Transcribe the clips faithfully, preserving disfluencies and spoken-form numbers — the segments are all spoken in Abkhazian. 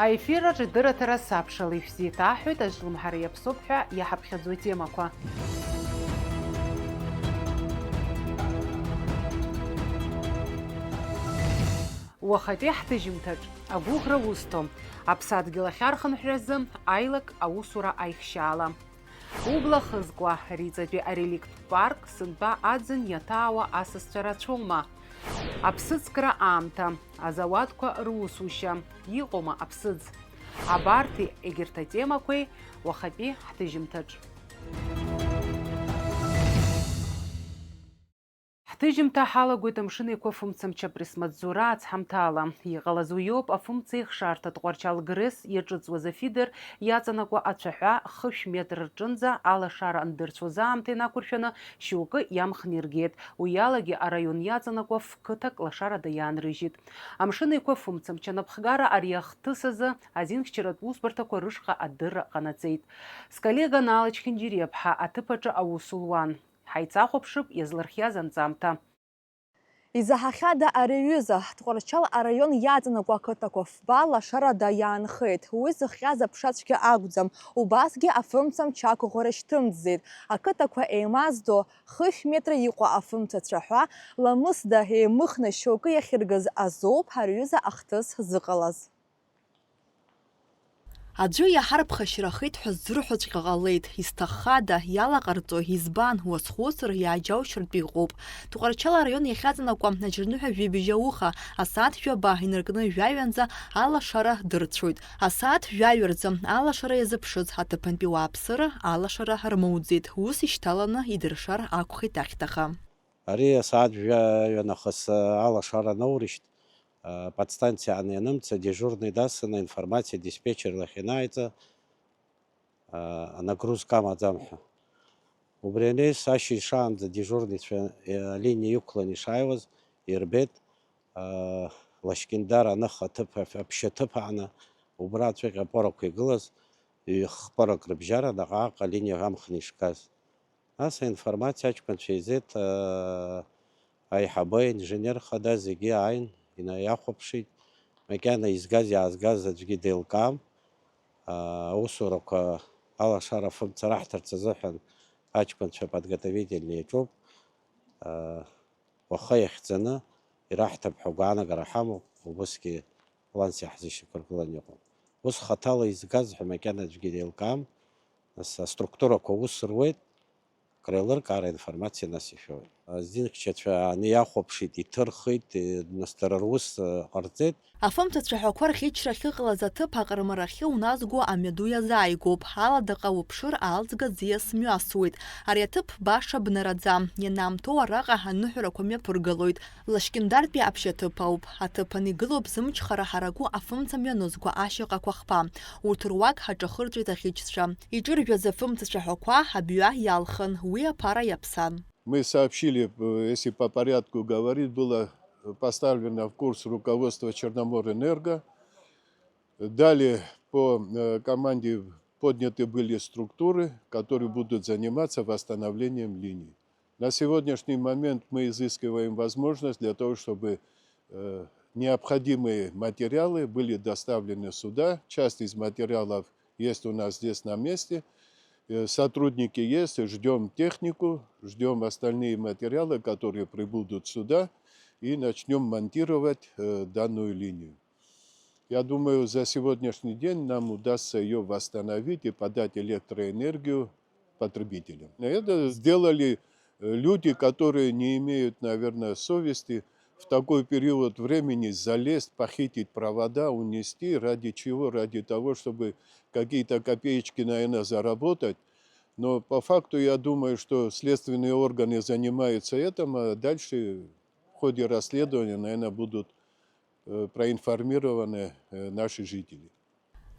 Аефир аҿы дырраҭара сабшала ишәзеиҭаҳҳәоит, азҿлымҳара иаԥсоуп ҳәа иаҳаԥхьаӡоу атемақәа. Уахатәи ҳҭыжьымҭаҿ агәыӷра усҭом, аԥсадгьыл ахьархынҳәразы аилак аусура аихшьаала. Убла хызкуа, Риҵатәи ареликттә парк, сынтәа аӡын иаҭаауа асасцәа рацәоума? Аԥсыӡкра аамҭа, азауадқәа русушьа, иҟоума аԥсыӡ? Абарҭи егьырҭ атемақәеи уахатәи ҳҭыжьымҭаҿ. Ҳҭыжьымҭа ҳалагоит Амшын Еиқәа фымцамч апресс-маҵзура ацҳамҭала. Иҟалаз уиоуп, афымца ихшарҭа Тҟәарчал Гресс иаҿыҵуаз афидер иаҵанакуа ацәаҳәа хышә метр рҿынӡа алашара андырцәоз аамҭа инақәыршәаны шьоукы иамхны иргеит. Уи алагьы араион иаҵанакуа фқыҭак лашарада иаанрыжьит. Амшын Еиқәа фымцамч анапхгара ари ахҭыс азы азинхьчаратә усбарҭақәа рышҟа адырра ҟанаҵеит. Сколлега Наала Чхинџьириаԥҳа аҭыԥ аҿы аус луан. Ҳаицахәаԥшып иазлырхиаз анҵамҭа. Изаҳахьада ари аҩыза? Тҟәарчал араион иаҵанакуа ақыҭақәа фба лашарада иаанхеит. Уи зыхҟьаз аԥшацәгьа акәӡам, убасгьы афымцамч ақәыӷәӷәара шьҭымҵӡеит. Ақыҭақәа еимаздо, хышә метра иҟоу афымца цәаҳәа ламысда еимыхны шьоукы иахьыргаз азоуп ари аҩыза ахҭыс зыҟалаз. Аӡәы иаҳарԥхашьарахеит ҳәа ззырҳәоҵәҟьа ҟалеит, изҭаххада, иалаҟарҵо, избан, уазхәыцыр, иааџьаушьартә иҟоуп. Тҟәарчал араион иахьаҵанакуа аџьарныҳәа жәибжь ауха, асааҭ жәаба инаркны жәаҩанӡа алашара дырцәоит. Асааҭ жәаҩа рзы алашара иазыԥшыз аҭыԥантәи уааԥсыра алашара рмоуӡеит, ус ишьҭаланы идыршар акәхеит ахьҭаха. Ари асааҭ жәаҩа нахыс алашара анаурышьҭ, а, подстанциа аан ианымца, дежурный дасны аинформациа диспетчер лахь ианааиҵа, а, анагрузка амаӡам ҳәа. Убри анеис, ашьыжь шаанӡа дежурныйцәа, э, алиниа иқәлан ишааиуаз, ирбеит, а, Лашькьындар аныха аҭыԥ, аԥшьаҭыԥ ааны, убраҵәҟьа апорақәа игылаз, ҩ-хԥорак рыбжьара наҟ-ааҟ алиниа амхны ишгаз. Нас аинформациа аҷкәынцәа еизеит, аа, аиҳабы, аинженер хада зегьы ааин, инаиахәаԥшит, макьана изгаз-иаазгаз аӡәгьы деилкаам. Аа, аусурақәа алашара афымца раҳҭарц азыҳәан аҷкәынцәа подготовительный иаҿуп. Аа, уаха иахьӡаны ираҳҭап ҳәа агәаанагара ҳамоуп, убысгьы планс иаҳзышьақәыргыланы иҟоуп. Ус хаҭала изгаз ҳәа макьана аӡәгьы деилкаам, нас аструктурақәа аус руеит, акреилыркаара аинформациа нас ишәоит. Азинхьчацәа ааны иахәаԥшит, иҭырхит, нас дара рус ҟарҵеит. Афымца цәаҳәақәа рӷьычра ахьыҟалаз аҭыԥ аҟармарахьы уназго амҩаду иазааигәоуп, аладаҟа уԥшыр, аалӡга ӡиас мҩасуеит. Ари аҭыԥ баша бнараӡам, ианаамҭоу араҟа аныҳәарақәа мҩаԥыргалоит. Лашькьындартәи аԥшьаҭыԥ ауп. Аҭыԥан игылоуп зымчхара ҳараку афымца мҩанызқәа ашьаҟақәа хԥа. Урҭ руак ҳаҿахырҵәеит аӷьычцәа. Иҿыржәаз афымца цәаҳәақәа абҩа иалхын, уи аԥара иаԥсан. Мы сообщили, э, если по порядку говорить, было поставлено в курс руководство Черноморэнерго. Далее по, э, команде подняты были структуры, которые будут заниматься восстановлением линий. На сегодняшний момент мы изыскиваем возможность для того, чтобы, э, необходимые материалы были доставлены сюда. Часть из материалов есть у нас здесь на месте. Э, сотрудники есть, ждём технику, ждём остальные материалы, которые прибудут сюда, и начнём монтировать, э, данную линию. Я думаю, за сегодняшний день нам удастся её восстановить и подать электроэнергию потребителям. Это сделали, э, люди, которые не имеют, наверное, совести в такой период времени залезть, похитить провода, унести. Ради чего? Ради того, чтобы какие-то копеечки, наверное, заработать. Но по факту я думаю, что следственные органы занимаются этим, а дальше в ходе расследования, наверное, будут, э, проинформированы, э, наши жители.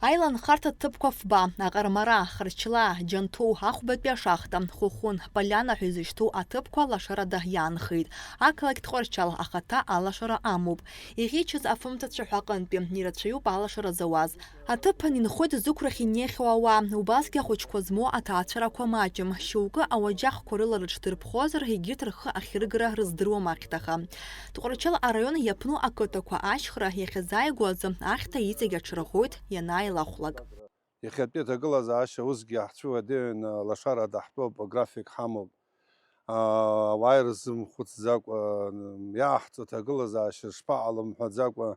Аиланхарҭа ҭыԥқәа фба, Аҟармара, Хырчлаа, Џьанҭоу, Ахәбатәи ашахта, Хәыхәын, Полиана ҳәа изышьҭоу аҭыԥқәа лашарада иаанхеит. Ақалақь Тҟәарчал ахаҭа алашара амоуп. Иӷьычыз афымцацәа ҳәа аҟынтәи ирацәаҩуп алашара зауаз. Аҭыԥан инхоит зықәрахь инеихьоу ауаа, убасгьы ахәыҷқәа змоу аҭаацәарақәа маҷым, шьоукы ауаџьаҟқәа рыла рыҽдырԥхозар, егьырҭ рхы ахьыргара рыздыруам ахьҭаха. Тҟәарчал араион иаԥну ақыҭақәа ашьхра иахьазааигәо азы ахьҭа иҵегь аҽарӷәӷәоит ианааилахәлак. Иахьатәи аҭагылазаашьа усгьы ҳцәыуадаҩын, лашарада ҳтәоуп, аграфик ҳамоуп. Ауаа ирзымхәыцӡакәа, иааҳҵо аҭагылазаашьа шԥаҟалом мҳәаӡакәа,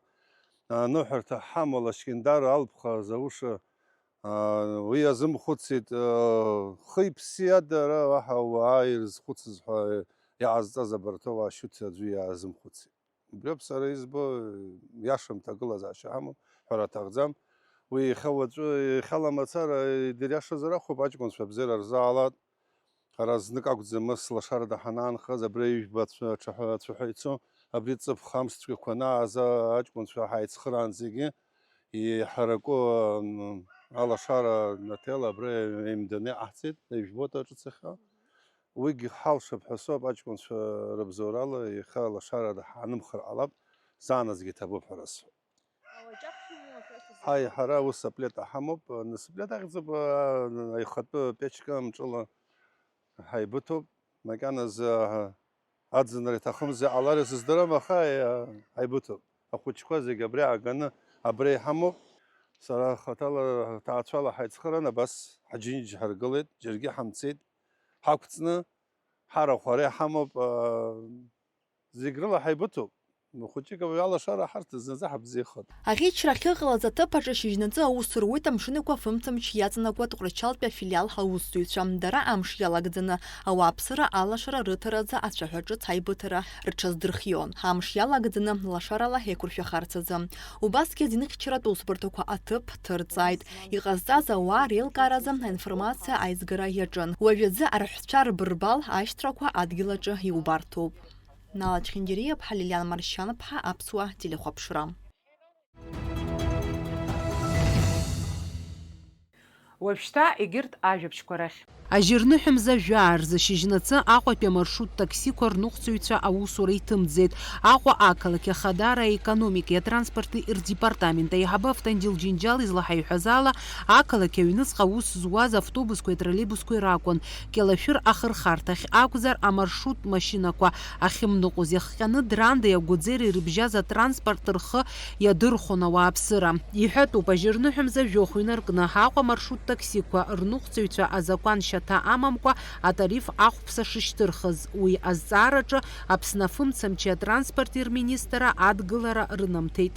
аныҳәарҭа ҳамоу Лашькьындар алԥха Зауша, уи иазымхәыцит, хи-ԥси адара уаҳа ауаа ирызхәыцыз ҳәа иҟазҵаз абарҭ ауаа шьуци аӡәы иаазымхәыцит. Убриоуп сара избо, иашам, ҭагылазаашьа ҳамоуп, ҳәара аҭахӡам. Уи иахьа уаҵәы, иахьала мацара идыриашазар акәхап, аҷкәынцәа абзиара рзаалат. Ҳара знык акәӡам, ас лашарада ҳанаанхаз, абри аҩба ацәа-, ацәаҳәа, ацәаҳәа ицо, абри ҵыԥх амс цәгьақәа анааза, аҷкәынцәа ҳаицхыраан зегьы, иҳараку, м, алашара наҭела абра еимданы иҟаҳҵеит, ижәбоит аҿыцахьа. Уигьы ҳалшап ҳәа соуп, аҷкәынцәа рыбзоурала иахьа лашарада ҳаанымхар ҟалап, заанаҵгьы иҭабуп ҳәа расҳәоит. Ҳаи, ҳара ус аплита ҳамоуп, нас аплита ахьӡуп, а, аихатәы печка мҿыла ҳаибыҭоуп, макьаназы, а, аӡынра иҭахымзи ҟалари сыздырам, аха, а, ҳаибыҭоуп. Ахәыҷқәа зегь абри ааганы абра иҳамоуп. Сара хаҭала, ҭаацәала ҳаицхыраан, абас ҳџьынџь ҳаргылеит, џьаргьы ҳамцеит, ҳақәҵны, ҳарахә ара иҳамоуп, а, зегь рыла ҳаибыҭоуп. Хәыҷык ауаҩы алашара ҳарҭ зынӡа ҳабзиахоит. Аӷьычра ахьыҟалаз аҭыԥ аҿы шьыжьнаҵы аус руеит амшынқәа фымцамч иаҵанакуа Тҟәрачалтәи афилиал аусзуҩцәа. Дара амш иалагӡаны ауааԥсыра алашара рыҭаразы ацәаҳәа ҿыц аибыҭара рҽаздырхион, амш иалагӡаны лашарала еиқәыршәахарц азы. Убасгьы азинхьчаратә усбарҭақәа аҭыԥ ҭырҵааит. Иҟазҵаз ауаа реилкааразы аинформациа аизгара иаҿын. Уажәазы арҳәцәа рбырбал ашьҭрақәа адгьыл аҿы иубарҭоуп. Нала Чхиндириа-ԥҳа, Лилиан Маршьан-ԥҳа, Аԥсуа телехәаԥшра. Уажәшьҭа егьырҭ ажәабжьқәа рахь. Ажьырныҳәа мза жәаа рзы шьыжьнацы Аҟәатәи амаршрут таксиқәа рныҟәцаҩцәа аусура иҭымҵӡеит. Аҟәа ақалақь ахадара аекономикеи атранспорти рдепартамент аиҳабы Автандил Џьынџьал излаҳаиҳәаз ала, ақалақь аҩныҵҟа аус зуаз автобусқәеи атроллейбусқәеи ракәын. Кьалашәыр ахырхарҭахь акәзар, амаршрут машьынақәа ахьымныҟәоз иахҟьаны Драндеи Агәыӡери ирыбжьаз атранспорт рхы иадырхәон ауааԥсыра. Иҳәатәуп, ажьырныҳәа мза жәохә инаркны Аҟәа маршрут таксиқәа рныҟәцаҩцәа азакәан шьаҭа амамкәа атариф ахәԥса шышьҭырхыз. Уи азҵаараҿы Аԥсны афымцамчи атранспорти рминистрра адгылара рынамҭеит.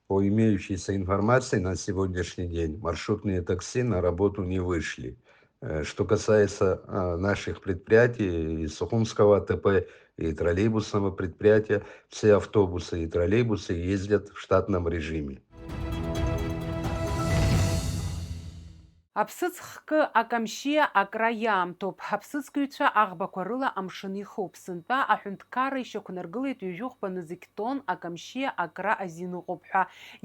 По имеющейся информации, на сегодняшний день маршрутные такси на работу не вышли. Э, что касается, а, наших предприятий, и Сухумского А Т П, и троллейбусного предприятия, все автобусы и троллейбусы ездят в штатном режиме. Аԥсыӡ хкы акамшьиа акра иаамҭоуп. Аԥсыӡкыҩцәа аӷбақәа рыла амшын ихуп. Сынтәа аҳәынҭқарра ишьақәнаргылеит ҩажәи хәба нызқь тонн акамшьиа акра азин ыҟоуп ҳәа.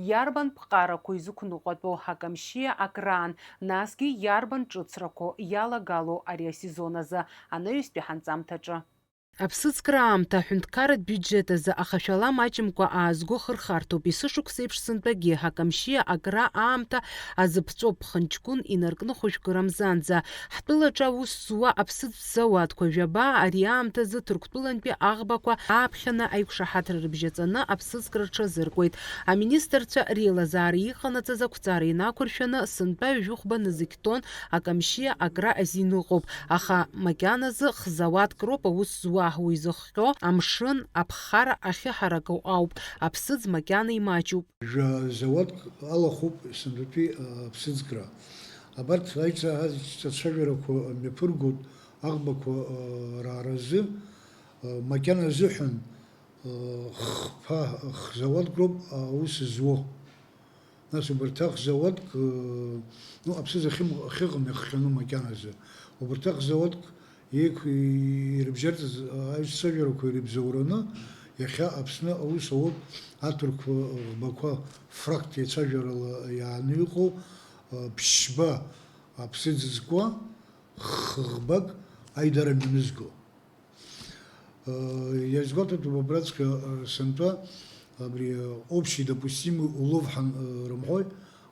Иарбан ԥҟарақәа изықәныҟәатәу акамшьиа акраан, насгьы иарбан ҿыцрақәоу иалагало ари асезон азы анаҩстәи ҳанҵамҭаҿы? Аԥсыӡкра аамҭа аҳәынҭқарратә биуџьет азы ахашәала маҷымкәа аазго хырхарҭоуп. Есышықәса еиԥш сынтәагьы акамшьиа акра аамҭа азыԥҵәоуп, ԥхынҷкәын инаркны хәажәкыра мзанӡа. Ҳтәылаҿы аус зуа аԥсыӡ зауадқәа жәаба ари аамҭазы Ҭырқәтәылантәи аӷбақәа ааԥхьаны аиқәшаҳаҭра рыбжьаҵаны аԥсыӡкра рҽазыркуеит. Аминистрцәа реилазаара иҟанаҵаз ақәҵара инақәыршәаны сынтәа ҩажәи хәба нызқь тонн акамшьиа акра азин ыҟоуп, аха макьаназы хзауадк роуп аус зуа, уи зыхҟьо амшын, аԥхара ахьыҳараку ауп, аԥсыӡ макьана имаҷуп. Жәа-, зауадк алахәуп сынтәатәи, а, аԥсыӡкра. Абарҭ аиҿцааӡа ацәажәарақәа мҩаԥыргоит аӷбақәа, а, рааразы, а, макьана азыҳәан, а, хԥа, хзауадк роуп аус зуо. Нас убарҭ ахзауадк, э, ну, аԥсыӡ ахьым-, ахьыҟам иахҟьаны макьаназы. Убарҭ ахзауадк еиқә-, ирыбжьарҵаз аицәажәарақәа ирыбзоураны, иахьа Аԥсны аус ауп аҭырқәа ӷбақәа фракт еицәажәарала иааны иҟоу, э, ԥшьба аԥсыӡ зкуа, х-, ӷбак аидара мҩанызго. Иазгәаҭатәуп абраҵәҟьа, сынтәа абри общий допустимый улов ҳан-, рымҳәои,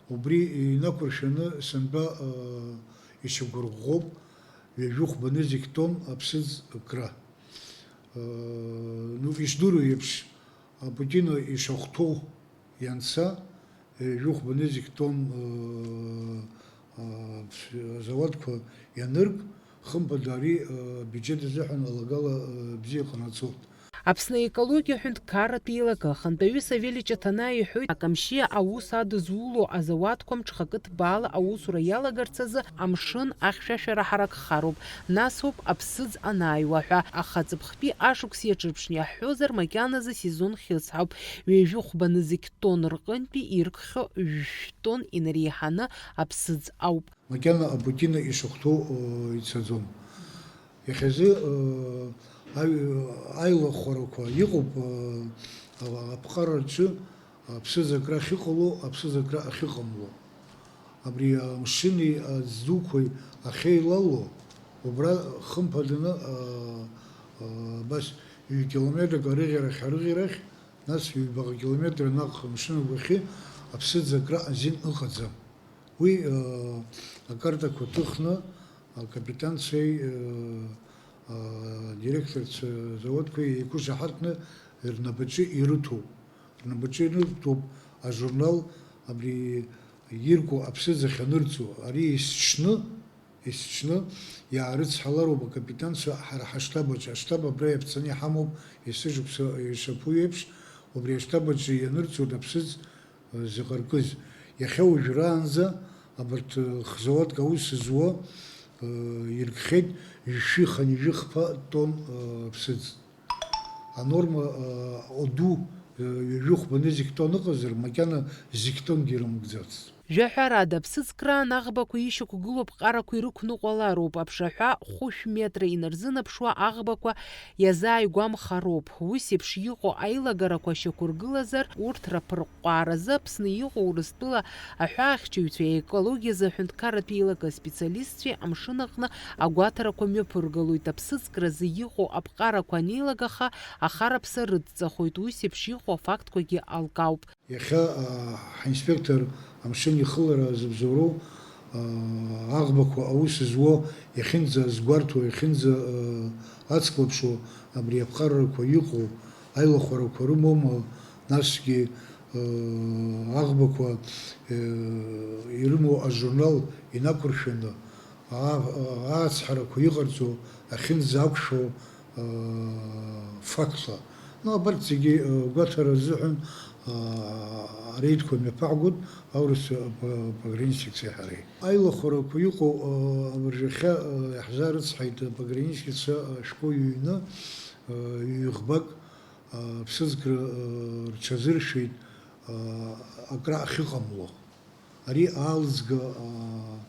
Убри инақәыршәаны сынтәа, э, ишьақәырӷәӷәоуп ҩажәи хәба нызқь тонн аԥсыӡ кра. Э, ну, ишдыру еиԥш, Апутино ишахәҭоу ианца, ҩажәи хәба нызқь тонн, э, э, азауадқәа ианырк, хымԥада ари, э, абиуџьет азыҳәан алагала, э, бзиа ҟанаҵоит. Аԥсны аекологиа ҳәынҭқарратә еилакы ахантәаҩы Савелий Ҷаҭанаа иҳәоит, Акамшьиа аус адызуло азауадқәа мҽхакы ҭбаала аусура иалагарц азы амшын ахьшәашәара ҳаракхароуп, насоуп аԥсыӡ анааиуа ҳәа. Аха ҵыԥхтәи ашықәс иаҿырԥшны иаҳҳәозар, макьаназы сезон хьысҳауп, ҩажәи хәба нызқь тонн рҟынтәи иркхьоу жәшә тонн инареиҳаны аԥсыӡ ауп. Макьана Апутино ишахәҭоу, э, ицаӡом. Иахьазы, э, аҩ-, аилахәарақәа иҟоуп, э, а-, аԥҟараҿы аԥсыӡ акра ахьыҟало, аԥсыӡ акра ахьыҟамло. Абри амшыни аӡ дуқәеи ахьеилало, убра хымԥаданы, э, э, абас ҩ-километрак арыӷьарахь, арыӷьарахь, нас ҩбаҟа километр наҟ амшын агәахьы аԥсыӡ акра азин ыҟаӡам. Уи, э, акартақәа ҭыхны, акапитанцәеи, э, адиректорцәа, азауадқәеи еиқәышаҳаҭны рнапаҿы ирыҭоуп. Рнапаҿы ирыҭоуп ажурнал абри ирку аԥсыӡ ахьанырҵо. Ари есҽны, есҽны иаарыцҳалароуп акапитанцәа ҳара ҳаштаб аҿы. Аштаб абра иаԥҵаны иҳамоуп, есышықәса ишаԥу еиԥш, убри аштаб аҿы ианырҵоит аԥсыӡ заҟа ркыз. Иахьа уажәраанӡа абарҭ, э, хзауадк аус зуа, э, иркхеит жәшәи хынҩажәи хԥа тонн, э, ԥсыӡ. Анорма, э, оду, э, ҩажәи хәба нызқь тонн ыҟазар, макьана зқь тоннгьы ирымгӡацт. Жәаҳәарада, аԥсыӡ краан аӷбақәа ишьақәгылоу аԥҟарақәа ирықәныҟәалароуп, аԥшаҳәа хәышә метра инарзынаԥшуа аӷбақәа иазааигәамхароуп. Ус еиԥш иҟоу аилагарақәа шьақәыргылазар, урҭ раԥырҟәҟәааразы Аԥсны иҟоу Урыстәыла аҳәаахьчаҩцәеи аекологиазы аҳәынҭқарратә еилакы аспециалистцәеи амшын аҟны агәаҭарақәа мҩаԥыргалоит. Аԥсыӡкразы иҟоу аԥҟарақәа анеилагаха, ахараԥса рыдҵахоит. Ус еиԥш иҟоу афактқәагьы алкаауп. Иахьа, аа, ҳинспектор амшын ихылара зыбзоуроу, аа, аӷбақәа аус зуо, иахьынӡа згәарҭо, иахьынӡа, аа, ацклаԥшуа, абри аԥҟарақәа иҟоу, аилахәарақәа рымоума, насгьы, аа, аӷбақәа, аа, ирымоу ажурнал инақәыршәаны, аа, ацҳарақәа иҟарҵо, ахьынӡа ақәшәо, фактла. Ну, абарҭ зегьы, э, гәаҭара рзыҳәан, э, ареидқәа мҩаԥаҳгоит аурыс, э, п-, пограничникцәеи ҳареи. Аилахәарақәа иҟоу, э, абыржәахьа, э, иаҳзаарыцҳаит, э, пограничникцәа, э, шәҟәы ҩны, э, ҩ-ӷбак, э, ԥсыӡкра, э, рҽазыршәеит, э, акра ахьыҟамло. Ари аалыҵга, аа,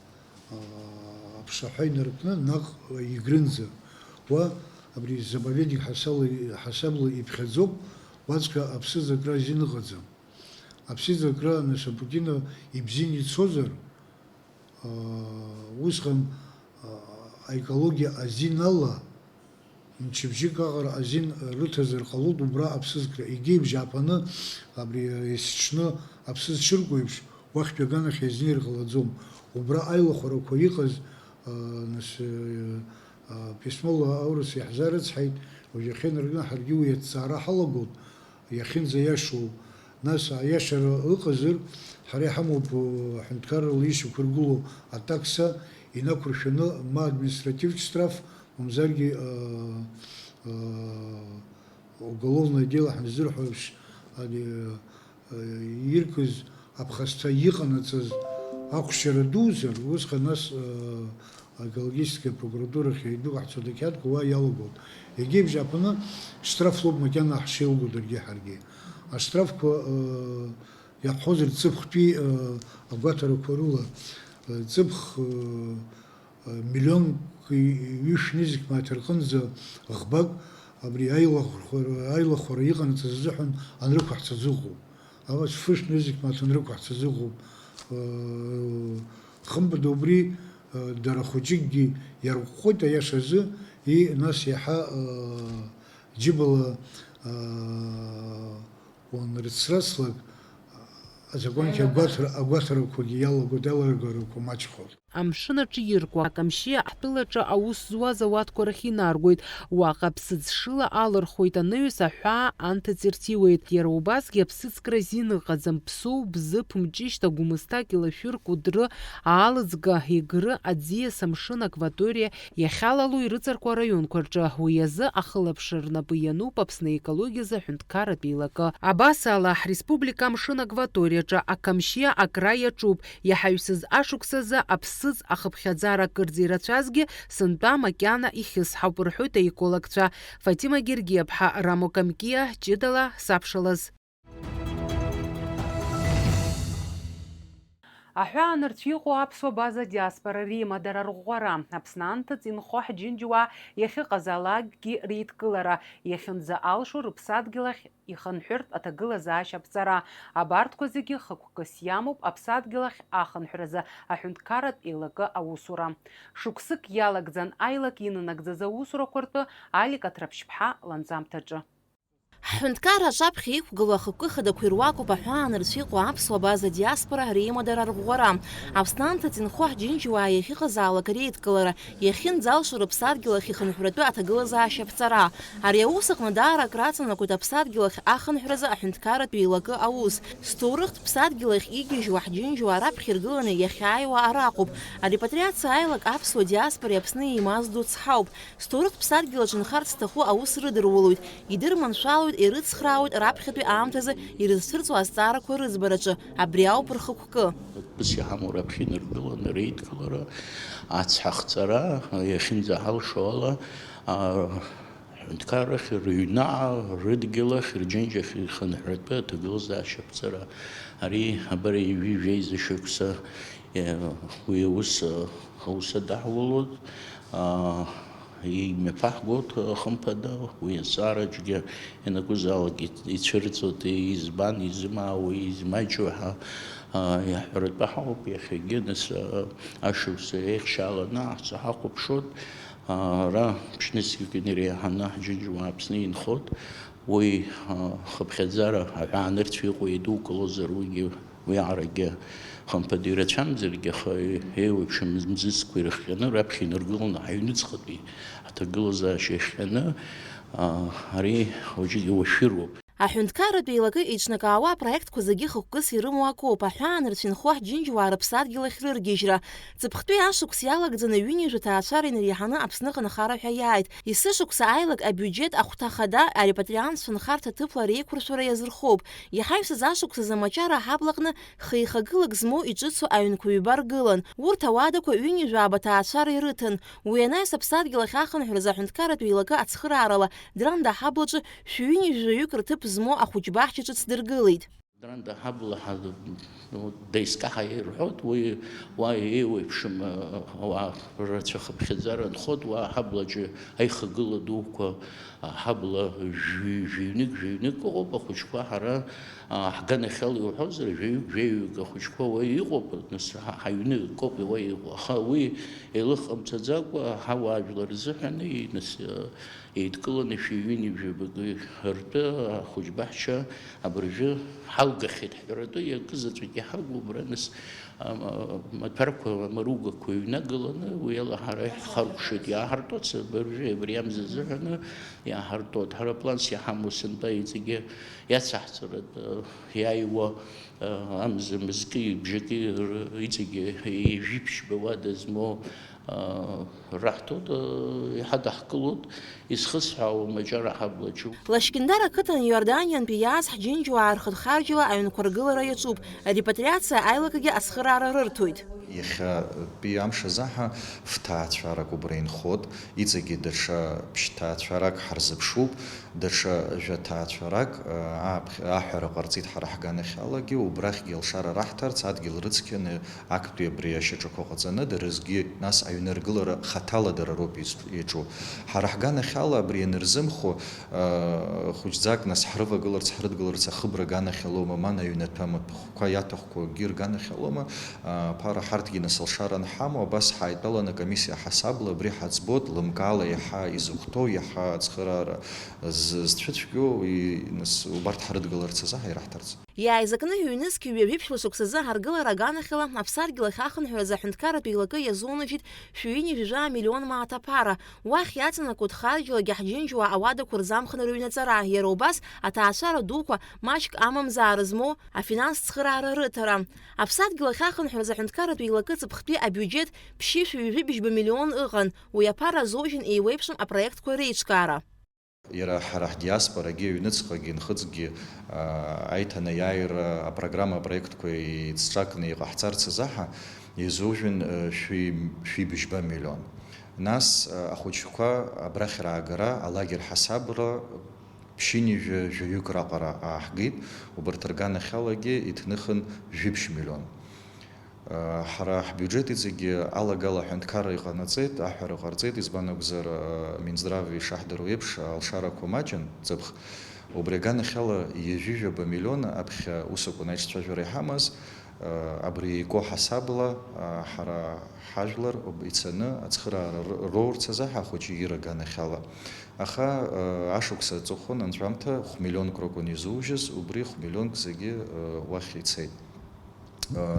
аа, аԥшаҳәа инаркны наҟ Егрынӡа. Уа абри заповедник ҳасала, ҳасабла иԥхьаӡоуп, уаҵәҟьа аԥсыӡ акра азин ыҟаӡам. Аԥсыӡ акра, нас, Апутино ибзианы ицозар, аа, усҟан, аа, аекологиа азин ала, мчыбжьык аҟара азин рыҭазар ҟалоит убра аԥсыӡкра. Егьи ибжьааԥаны абри есҽны аԥсыӡ шырку еиԥш, уахьтәи аганахь иазнеир ҟалаӡом. Убра аилахәарақәа иҟаз, а, нас, а, письмола аурыс иаҳзаарыцҳаит, уажә иахьа инаркны ҳаргьы уи аҭҵаара ҳалагоит. Иахьынӡаиашоу, нас аиашара ыҟазар, ҳара иҳамоуп, э, ҳәынҭқаррала ишьақәыргылоу атакса инақәыршәаны ма административтә штраф, мамзаргьы, э, э, уголовное дело ҳәа ззырҳәо еиԥш, ани, э, иркыз аԥхасҭа иҟанаҵаз ахәшьара дуузар, усҟан нас, э, аекологическая прокуратурахь еидукаҳҵоит ақьаадқәа, уа иалагоит. Егьи абжьааԥны штраф лоуп макьана ҳшеилго даргьы ҳаргьы. Аштрафқәа, э, иаҳҳәозар, ҵыԥхтәи, э, агәаҭарақәа рыла, э, ҵыԥх, э, э, миллионк ҩышә нызқь мааҭ рҟынӡа ӷбак абри аилахәара, аилахәара иҟанаҵаз азыҳәан анрықәаҳҵаз ыҟоуп. Абас фышә нызқь мааҭ анрықәаҳҵаз ыҟоуп. Э, хымԥада убри, э, дара хәыҷыкгьы иарӷәӷәоит аиашазы, и, нас иаҳа, э, џьыбала, э, уанрыцраслак, Азакәанқьа агәаҭара, агәаҭарақәагьы иалагоит, алагарақәа маҷхоит. Амшын аҿы иркуа, Акамшьиа ҳтәылаҿы аус зуаз ауатқәа рахь инаргоит. Уаҟа аԥсыӡ шыла алырхуеит анаҩс, аҳәаа анҭыҵ ирҭиуеит. Иара убасгьы аԥсыӡкра азин ыҟаӡам, ԥсоу, бзыԥ, мҷышьҭа, гәымсҭа, кьылашәыр, кәыдры, аалыҵга, егры, аӡиас, амшын акваториа, иахьалало ирыҵаркуа араионқәа рҿы. Уи азы ахылаԥшра рнапы иануп Аԥсны аекологиазы аҳәынҭқарратә еилакы. Абас ала, ҳреспублика амшын акваториаҿы Акамшьиа акра иаҿуп. Иаҳаҩсыз ашықәсазы аԥсыӡ ахыԥхьаӡара акырӡа ирацәазгьы сынтәа макьана ихьысҳауп, рҳәоит аекологцәа. Фатима Гергиаԥҳа, Рамо Камкиа, ҷыдала сабшалаз. Аҳәаанырцә иҟоу аԥсуа база диаспора реимадара арӷәӷәара, Аԥсны анҭыҵ инхо ҳџьынџьуаа иахьыҟазаалакгьы реидкылара, иахьынӡа алшо рыԥсадгьыл ахь ихынҳәыртә аҭагылазаашьа аԥҵара, абарҭқәа зегьы хықәкыс иамоуп аԥсадгьыл ахь ахынҳәразы аҳәынҭқарратә еилакы аусура. Шықәсык иалагӡан аилак инанагӡаз аусурақәа ртәы Алик Аҭраԥшьԥҳа ланҵамҭаҿы. Ҳҳәынҭқарра аҿаԥхьа иқәгылоу ахықәкы хадақәа ируакуп аҳәаанырцә иҟоу аԥсуа база диаспора реимадара арӷәӷәара. Аԥсны анҭыҵ инхо ҳџьынџьуаа иахьыҟазаалак реидкылара, иахьынӡалшо рыԥсадгьыл ахь ихынҳәратәы аҭагылазаашьа аԥҵара. Ари аус аҟны даара акраҵанакуеит аԥсадгьыл ахь ахынҳәразы аҳәынҭқарратә еилакы аус. Сҭоурыхтә ԥсадгьыл ахь игьежьуа ҳџьынџьуаа раԥхьа иргыланы иахьааиуа араҟоуп. Арепатриациа аилак аԥсуа диаспореи Аԥсни еимаз ду цҳауп. Сҭоурыхтә ԥсадгьыл аҿы нхарц зҭаху аус рыдырулоит, идырманшәалоит, ирыцхраауеит раԥхьатәи аамҭазы ирызцәырҵуа азҵаарақәа рыӡбараҿы, абри ауп рхықәкы. Ԥыс иҳамоу раԥхьа инаргыланы реидкылара, ацҳа ахҵара, иахьынӡаҳалшо ала, а, ҳҳәынҭқаррахь, рыҩнаҟа, рыдгьыл ахь, рџьынџьахь ихынҳәратәы аҭагылазаашьа аԥҵара. Ари абар ҩажәи жәеиза шықәса, е, уи аус, аус адаҳулоит, а, имҩаԥаҳгоит, хымԥада, уи азҵаараҿгьы ианакәызаалак ицәырҵуеит, избан изымаауа, измаҷу ҳәа, а, иаҳҳәаратәы ҳауп иахьагьы, нас, а, ашықәс еихшьааланы аҳцәа ҳахәаԥшуеит. Ара ԥшьнызқьҩык инареиҳаны ҳџьынџьуаа Аԥсны инхоит. Уи, а, хыԥхьаӡара аҳәаанырцә иҟоу идукылозар, уигьы уиаҟарагьы хымԥада ирацәамзаргьы, аха еиуеиԥшым мзызқәа ирыхҟьаны, раԥхьа инаргыланы ҳаҩныҵҟатәи ҳҭагылазаашьа иахҟьаны, а, ари уаҵәгьы уашәыроуп. Аҳәынҭқарратә еилакы еиҿнакаауа апроектқәа зегьы хықәкыс ирымоу акоуп, аҳәаанырцә инхо ҳџьынџьуаа рыԥсадгьыл ахь рыргьежьра. Ҵыԥхтәи ашықәс иалагӡаны ҩынҩажәа ҭаацәара инареиҳаны Аԥсныҟа анхара ҳәа иааит. Есышықәса аилак абиуџьет ахәҭа хада арепатриантцәа нхарҭа ҭыԥла реиқәыршәара иазырхоуп. Иҳаҩсыз ашықәсазы Амаҷара аҳаблаҟны хеихагылак змоу иҿыцу аҩнқәа ҩба ргылан. Урҭ ауадақәа ҩынҩажәа ааба ҭаацәара ирыҭан. Уи анаҩс аԥсадгьыл ахь ахынҳәразы аҳәынҭқарратә еилакы ацхыраарала Дранда аҳаблаҿы шәҩынҩажәаҩык рҭыԥ змоу ахәыҷбаҳча ҿыц дыргылеит. Дранда аҳабла ҳа-, ну, деизкаҳа ирҳәоит, уи уа еиуеиԥшым, э, ауаа рацәа хыԥхьаӡара нхоит, уа аҳаблаҿы аихагыла дуқәа, аҳабла жәҩ-, жәҩнык, жәҩнык ыҟоуп, ахәыҷқәа ҳара, а, ҳганахьала иуҳәозар, жәаҩык, жәаҩык ахәыҷқәа уа иҟоуп, нас ҳа-, ҳаҩны акоуп уа иҟоу, аха уи еилыхҟамҵаӡакәа ҳауаажәлар рзыҳәан, и-, нас, э, еидкыланы шәи-ҩынҩажәи бакы ртәы ахәыҷбаҳча абыржәы ҳалгахьеит ҳҳәаратәы, иакызаҵәык иҳагу убра, нас, а, а, амаҭәарқәа, амаругақәа ҩнагыланы, уи ала ҳара иаҳхаркәшеит, иааҳартуац, абыржәы абри амза азыҳәаны иааҳартуеит. Ҳара планс иҳамоу сынтәа иҵегьы иацаҳҵаратәы иааиуа, а, амза мызки бжаки р-, иҵегьы ҩажәи ԥшьба уада змоу, а, раҳҭоит, а, иҳадаҳкылоит, изхысҳәаауа Маҷара ҳаблаҿы. Лашькьындар ақыҭан Иорданиантәи иааз ҳџьынџьуаа рхыҭхарџьла аҩнқәа ргылара иаҿуп, арепатриациа аилакгьы ацхыраара рырҭоит. Иахьатәи амш азы ҳа фҭаацәарак убра инхоит, иҵегьы даҽа ԥшьҭаацәарак ҳарзыԥшуп, даҽа жәаҭаацәарак, а, ааԥх-, аҳәара ҟарҵеит ҳара ҳганахьалагьы, убрахьгьы алшара раҳҭарц адгьыл рыцқьаны актәи абри ашьаҿақәа ҟаҵаны, дара рзгьы нас аҩныргылара хаҭала дара роуп из-, иаҿу. Ҳара ҳганахьала абри ианырзымхо, а, хәыҷӡак нас ҳрывагыларц, ҳрыдгыларц ахыбра аганахьалоума, ман аҩнаҭа маҭәахәқәа иаҭахқәоу акгьы рганахьалоума, а, ԥара ҳарҭгьы нас алшара анҳамоу, абас ҳааидтәаланы акомиссиа ҳасабла абри ҳаӡбоит, лымкаала иаҳа изыхәҭоу, иаҳа ацхыраара з-, зцәыцәгьоу, и-, нас убарҭ ҳрыдгыларц азы ҳаираҳҭарц. Иааизакны ҩнызқь ҩажәи ԥшьба шықәсазы аргылара аганахьала Аԥсадгьыл ахь ахынҳәразы аҳәынҭқарратә еилакы иазунажьит шәи ҩынҩажәа миллион мааҭ аԥара. Уахь иаҵанакуа дхарџьалагьы ҳџьынџьуаа ауадақәа рзамхны рыҩнаҵара, иара убас аҭаацәара дуқәа маҷк амамзаара змоу афинанстә цхыраара рыҭара. Аԥсадгьыл ахь ахынҳәразы аҳәынҭқарратә еилакы ҵыԥхтәи абиуџьет ԥшьышәи ҩажәи быжьба миллион ыҟан, уи аԥара азоужьын еиуеиԥшым апроектқәа реиҿкаара. Иара ҳара ҳдиаспорагьы, аҩныҵҟагьы, нхыҵгьы, аа, аиҭанеиааира апрограмма апроектқәа еицҿакны иҟаҳҵарц азы ҳа изужәын, э, шәи, шәи быжьба миллион. Нас, э, ахәыҷқәа абрахь раагара алагер ҳасабра ԥшьынҩажәа жәаҩык раҟара ааҳгеит, убарҭ рганахьалагьы иҭныхын жәибжь миллион. Ҳара ҳбиуџьет иҵегьы алагала аҳәынҭқарра иҟанаҵеит, аҳәара ҟарҵеит, избан акәзар, Минздрав ишаҳдыруа еиԥш, алшарақәа маҷын, ҵыԥх. Убри аганахьала ҩажәижәаба миллион аԥхьа ус акәын аиҿцәажәара иҳамаз, абри ику ҳасабла, ҳара ҳажәлар ицаны ацхыраара р-, роурц азы ҳахәыҷы ир аганахьала. Аха, ашықәс аҵыхәан анҵәамҭа хә-миллионк ракәын изужьыз, убри хә-миллионк зегьы, уахь ицеит.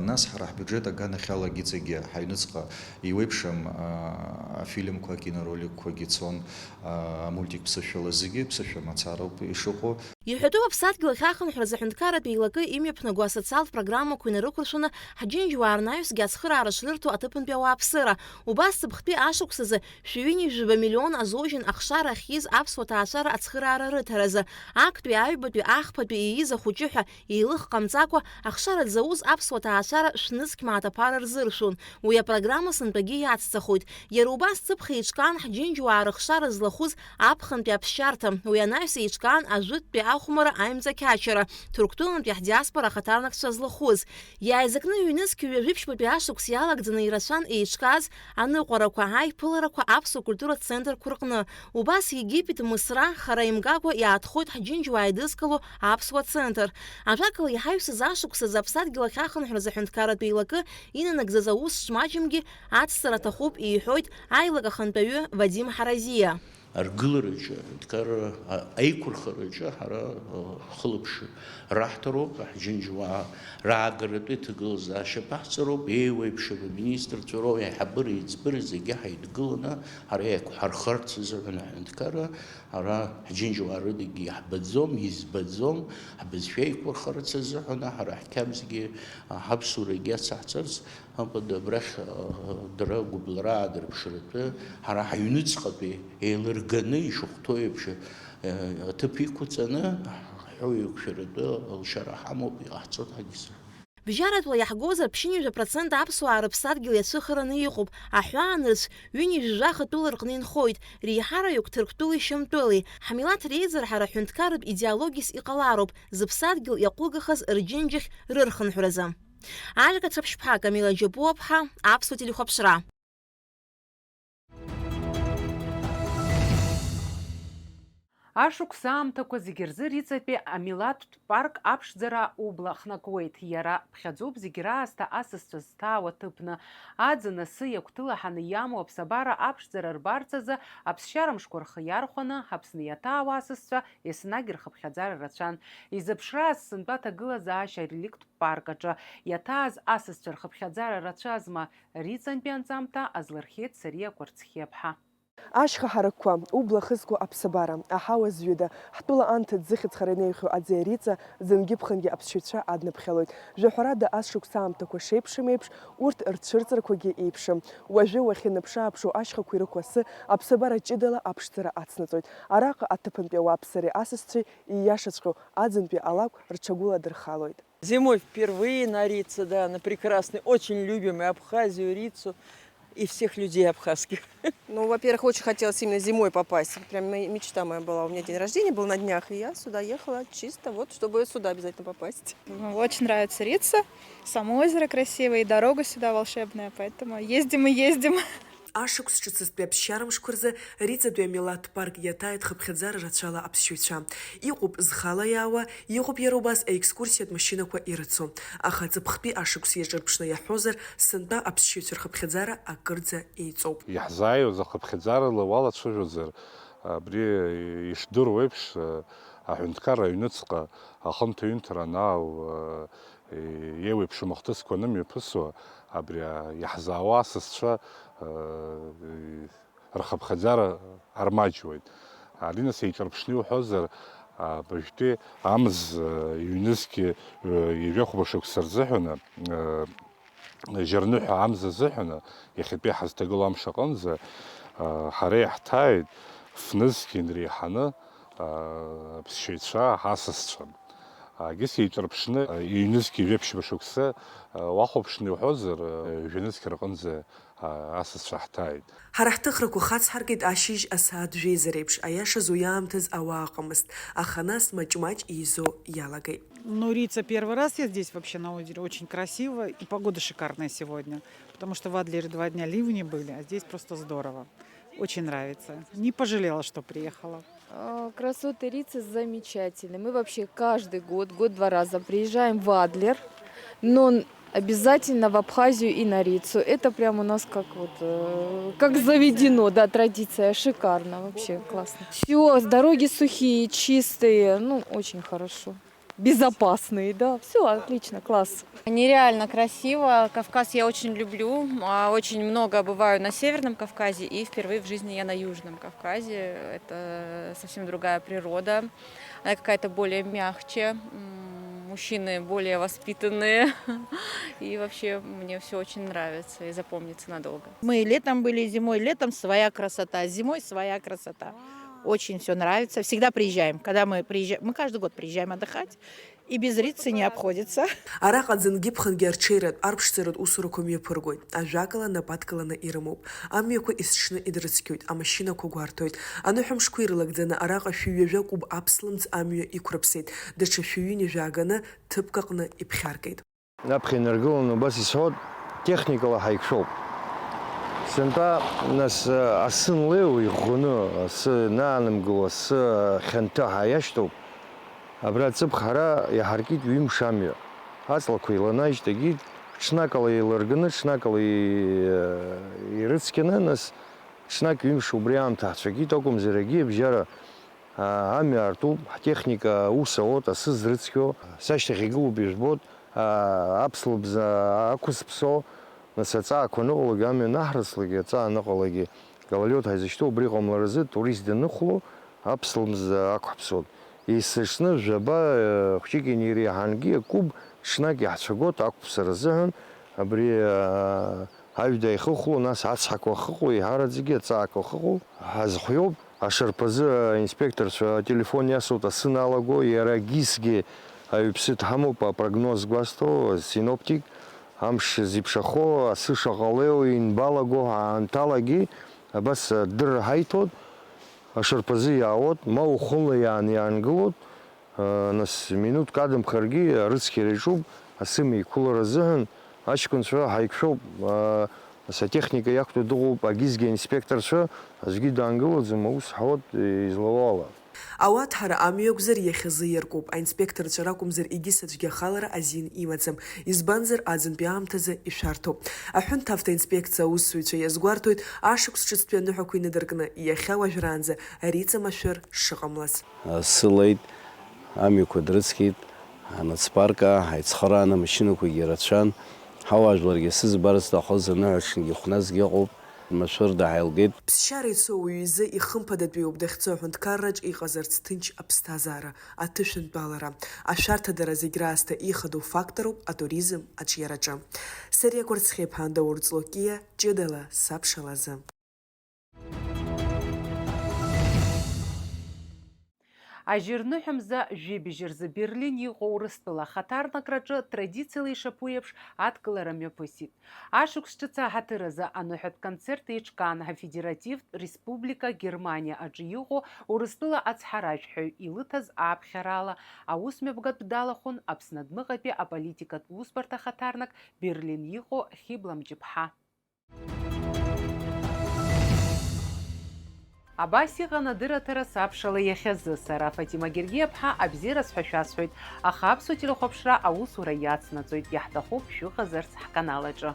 Нас ҳара ҳбиуџьет аганахьалагьы иҵегьы ҳаҩныҵҟа еиуеиԥшым, а, афильмқәа, акинороликқәагьы цон, а, амультик ԥсышәала зегьы ԥсышәа мацароуп ишыҟоу. Иҳәатәуп Аԥсадгьыл ахь ахынҳәразы аҳәынҭқарратә еилакы имҩаԥнаго асоциалтә программақәа инарықәыршәаны ҳџьынџьуаа рнаҩсгьы ацхыраара шрырҭо аҭыԥантәи ауааԥсыра. Убас ҵыԥхтәи ашықәсазы шәи ҩынҩажәи жәаба миллион азоужьын ахшара ахьиз аԥсуа ҭаацәара ацхыраара рыҭаразы, актәи, аҩбатәи, ахԥатәи ииз ахәыҷы ҳәа еилых ҟамҵакәа, ахшара дзауз аԥсуа ҭаацәара шәнызқь мааҭ аԥара рзыршәон. Уи апрограмма сынтәагьы иацҵахоит. Иара убас ҵыԥх еиҿкаан ҳџьынџьуаа рыхшара злахәыз аԥхынтәи аԥсшьарҭа. Уи анаҩс еиҿкаан ажәытәтәи ахәмара аимҵақьачара, Ҭырқәтәылантәи ҳдиаспора ахаҭарнакцәа злахәыз. Иааизакны ҩнызқь ҩажәи ԥшьбатәи ашықәс иалагӡаны ирацәан еиҿкааз аныҟәарақәа, аиԥыларақәа аԥсуа культуратә центрқәа рҟны. Убас Египет, Мысра, хара имгакәа иаатхоит ҳџьынџьуаа еидызкыло аԥсуа центр. Ажәакала, иҳаҩсыз ашықәсазы Аԥсадгьыл ахь ахынҳәразы аҳәынҭқарратә еилакы инанагӡаз аус шмаҷымгьы ацҵара аҭахуп, иҳәоит аилак ахантәаҩы Вадим Ҳаразиа. Аргылараҿы, аҳәынҭқарра, а-, аиқәырхараҿы ҳара, а, ҳхылаԥш раҳҭароуп, ҳџьынџьуаа раагаратәи аҭагылазаашьа ԥаҳҵароуп, еиуеиԥшым аминистрцәа роу аиҳабыра, еиҵбыра зегьы ҳаидгыланы ҳара еиқәҳархарц азыҳәан аҳәынҭқарра ара ҳџьынџьуаа рыдагьы иаҳбаӡом, избаӡом, ҳбызшәа еиқәырхарц азыҳәан ҳара ҳқьабзгьы, а, ҳаԥсуарагьы ацаҳҵарц. Апа, абрахь, а, дара гәыблра аадырԥшратәы, ҳара ҳаҩныҵҟатәи еилырганы ишахәҭоу еиԥш, а, аҭыԥ иқәҵаны, ҳҳәоу еиқәшәаратәы алшара ҳамоуп, иҟаҳҵоит ҳагьзы. Бжьаратәла иаҳгозар, ԥшьынҩажәа процент аԥсуаа рыԥсадгьыл иацәыхараны иҟоуп, аҳәаанырцә ҩынҩажәи жәаха тәыла рҟны инхоит, реиҳараҩык Ҭырқәтәылеи Шьамтәылеи. Ҳмилаҭ реизырҳара ҳәынҭқарратә идеологиас иҟалароуп, зыԥсадгьыл иаҟәыгахаз рџьынџьхь рырхынҳәразы. Алика Цәаԥшьԥҳа, Камила Џьапуаԥҳа, Аԥсуа телехәаԥшра. Ашықәс аамҭақәа зегьы рзы Риҵатәи амилаҭтә парк аԥшӡара убла хнакуеит. Иара ԥхьаӡоуп зегь раасҭа асасцәа зҭаау аҭыԥны. Аӡын асы иагәҭылаҳаны иамоу аԥсабара аԥшӡара рбарц азы аԥсшьарамшқәа рхы иархәаны Аԥсны иаҭаау асасцәа еснагь рхыԥхьаӡара рацәан. Изыԥшрааз сынтәа аҭагылазаашьа ареликттә парк аҿы иаҭааз асасцәа рхыԥхьаӡара рацәазма? Риҵантәи анҵамҭа азлырхиеит Сариа Кәарцхиаԥҳа. Ашьха ҳаракқәа, убла хызго аԥсабара, аҳауа зҩыда, ҳтәыла анҭыҵ зыхьӡ хара инеихьоу аӡиа Риҵа, зынгьы-ԥхынгьы аԥсшьаҩцәа адныԥхьалоит. Жәаҳәарада, ас шықәса аамҭақәа шеиԥшым еиԥш, урҭ рцәырҵрақәагьы еиԥшым. Уажәы уахьынаԥшы-ааԥшуа ашьхақәа ирықәу асы аԥсабара ҷыдала аԥшӡара ацнаҵоит. Араҟа аҭыԥантәи ауааԥсыреи асасцәеи ииашаҵәҟьоу аӡынтәи алакә рҽагәыладырхалоит. Зимой впервые на Рице, да, на прекрасной, очень любимой Абхазию, Рицу и всех людей абхазских. Ну, во-первых, очень хотелось именно зимой попасть. Прям ме-, мечта моя была. У меня день рождения был на днях, и я сюда ехала чисто вот, чтобы сюда обязательно попасть. Ну, очень нравится Рица, само озеро красивое, и дорога сюда волшебная, поэтому ездим и ездим. Ашықәс ҿыцызтәи аԥсшьарамшқәа рзы Риҵатәи амилаҭтә парк иаҭааит хыԥхьаӡара рацәала аԥсшьаҩцәа. Иҟоуп зхала иаауа, иҟоуп иара убас аекскурсиатә машьынақәа ирыцу. Аха ҵыԥхтәи ашықәс иаҿырԥшны иаҳҳәозар, сынтәа аԥсшьаҩцәа рхыԥхьаӡара акырӡа еиҵоуп. Иаҳзааиуаз ахыԥхьаӡарала уалацәажәозар, Абри ишдыруеиԥш, аҳәынҭқарра аҩныҵҟа ахынҭаҩынҭра анаау, еиуеиԥшым ахҭысқәа анымҩаԥысуа, абри иаҳзаауа асасцәа рхыԥхьаӡара армаџьуеит. Аринас еиҿырԥшны иуҳәозар, абыжәтәи амз ҩнызқьи ҩажәи хәба шықәса рзыҳәаны, Жьырныҳәа амза азыҳәаны, иахьатәи ҳазҭагылоу амш аҟынӡа, ҳара иаҳҭааит фнызқь инреиҳаны аԥсшьаҩцәа, асасцәа. Егьыс еиҿырԥшны, ҩнызқь ҩажәи ԥшьба шықәса уахәаԥшны иуҳәозар, жәанызқь рҟынӡа асасцәа ҳҭааит. Ҳара ҳҭыхрақәа хацҳаркит ашьыжь асааҭ жәеиза реиԥш, аиашаз уи аамҭаз ауаа ыҟамызт, аха нас маҷ-маҷ еизо иалагеит. Ну, Рица, первый раз я здесь вообще на озере, очень красиво, и погода шикарная сегодня, потому что в Адлере два дня ливни были, а здесь просто здорово, очень нравится. Не пожалела, что приехала. А, красоты Рицы замечательные. Мы вообще каждый год, год-два раза приезжаем в Адлер, но н-, обязательно в Абхазию и на Рицу. Это прям у нас как вот, э, как заведено, да, традиция. Шикарно, вообще классно. Всё, дороги сухие, чистые, ну, очень хорошо. Безопасные, да. Всё отлично, класс. Нереально красиво. Кавказ я очень люблю. А, очень много бываю на Северном Кавказе, и впервые в жизни я на Южном Кавказе. Это совсем другая природа. Она какая-то более мягче. М, мужчины более воспитанные. И вообще мне всё очень нравится и запомнится надолго. Мы и летом были, и зимой. Летом своя красота, зимой своя красота. Очень всё нравится. Всегда приезжаем. Когда мы приезжаем, мы каждый год приезжаем отдыхать. И без Рицы не обходится. Араҟа ӡынгьы-ԥхынгьы арҽеиратә, арԥшӡаратә усурақәа мҩаԥыргоит. Ажәакала, нап адкыланы ирымоуп. Амҩақәа есҽны идрыцқьоит, амашьынақәа гәарҭоит. Аныҳәамшқәа ирылагӡаны араҟа шәи ҩажәа кәыб аԥслымӡ амҩа иқәрыԥсеит. Даҽа шәи ҩынҩажәа ааганы ҭыԥк аҟны иԥхьаркит. Аԥхьа инаргыланы убас исҳәот, техникала ҳаиқәшәоуп. Сынтәа, нас, асы нлеиуа иӷәӷәаны, асы наанымгыло, асы хьанҭа ҳаиашьҭоуп. Абра аҵыԥх ҳара иаҳаркит ҩымш амҩа. Аҵлақәа еиланаижьт, егьит, ҽнакала еилырганы, ҽнакала и-, ирыцқьаны, нас ҽнак ҩымш убри аамҭа ҳцәагьит акәымзар, егьи абжьара, а, амҩа аартуп, ҳтехника аус ауеит, асы зрыцқьо, сашьҭахь игылоуп, ижәбот, а, аԥслыбза ақәызԥсо, нас аҵаақәа аныҟалогьы, амҩа анаҳрыслакгьы, аҵаа аныҟалогьы, гололёд ҳаизышьҭоу убри ҟамларазы, турист даныхәло, аԥслымӡ ақәҳаԥсоит. Есыҽны жәаба, э, хәҷык иниреиҳангьы акәыб ҽнак иаҳцәагоит ақәԥсара азыҳәан, абри, э, аҩда ихыхәло, нас ацҳақәа ахыҟоу, еиҳараӡакгьы аҵаақәа ахыҟоу ҳазхәҩоуп. Ашарԥазы аинспекторцәа ателефон иасуеит асы налаго, иара егьысгьы аҩԥсы дҳамоуп, апрогноз гәазҭо, синоптик, амш зеиԥшрахо, асы шаҟа леиуа инбалаго аамҭалагьы абас адырра ҳаиҭоит. Ашарԥазы иаауеит, ма ухәыла иааны иаангылоит, нас минуҭк адамхаргьы арыцқьара иаҿуп, асы меиқәылара азыҳәан аҷкәынцәа ҳаиқәшәоуп, асантехника иақәтәоу дыҟоуп, агьызгьы аинспекторцәа, аӡәгьы даангылаӡом, аус ҳауеит излауала. Ауаҭәҳара амҩа акәзар иахьазы иаркуп, аинспекторцәа ракәымзар егьыс аӡәгьы ахалара азин имаӡам, избанзар аӡынтәи аамҭазы ишәарҭоуп. Аҳәынҭавтоинспекциа аусзуҩцәа иазгәарҭоит ашықәс ҿыцтәи аныҳәақәа инадыркны иахьа уажәраанӡа Рица машәыр шыҟамлаз. Сылеит, амҩақәа дрыцқьеит, анацпарк аҳ-, ицхырааны амашьынақәагьы рацәан, ҳауаажәларгьы сызбар зҭахыз аныҳәаҽынгьы хәназгьы ыҟоуп, машәырда ҳаилгеит. Ԥсшьара ицо уаҩ изы ихымԥадатәиуп дахьцо аҳәынҭқарраҿ иҟазарц ҭынч аԥсҭазаара, аҭышәынтәалара. Ашәарҭадара зегь раасҭа ихадоу факторуп атуризм аҿиараҿы. Сариа Кәарцхиаԥҳа, Даур Ҵлокиа, ҷыдала сабшалазы. Ажьырныҳәа мза жәибжь рзы Берлин иҟоу Урыстәыла ахаҭарнакраҿы традициала ишаԥу еиԥш адкылара мҩаԥысит. Ашықәс ҿыц аҳаҭыр азы аныҳәатә концерт еиҿкаан афедеративтә республика Германиа аҿы иҟоу Урыстәыла ацҳаражәҳәаҩ илыҭаз ааԥхьарала аусмҩаԥгатә далахәын Аԥсны адәныҟатәи аполитикатә усбарҭа ахаҭарнак Берлин иҟоу Хьыбла Мҷыԥҳа. Абас иҟан адырраҭара сабшала иахьазы. Сара, Фатима Гергиаԥҳа, абзиараз ҳәа шәасҳәоит, аха Аԥсуа телехәаԥшра аусура иацнаҵоит, иаҳҭахуп шәыҟазарц ҳканал аҿы.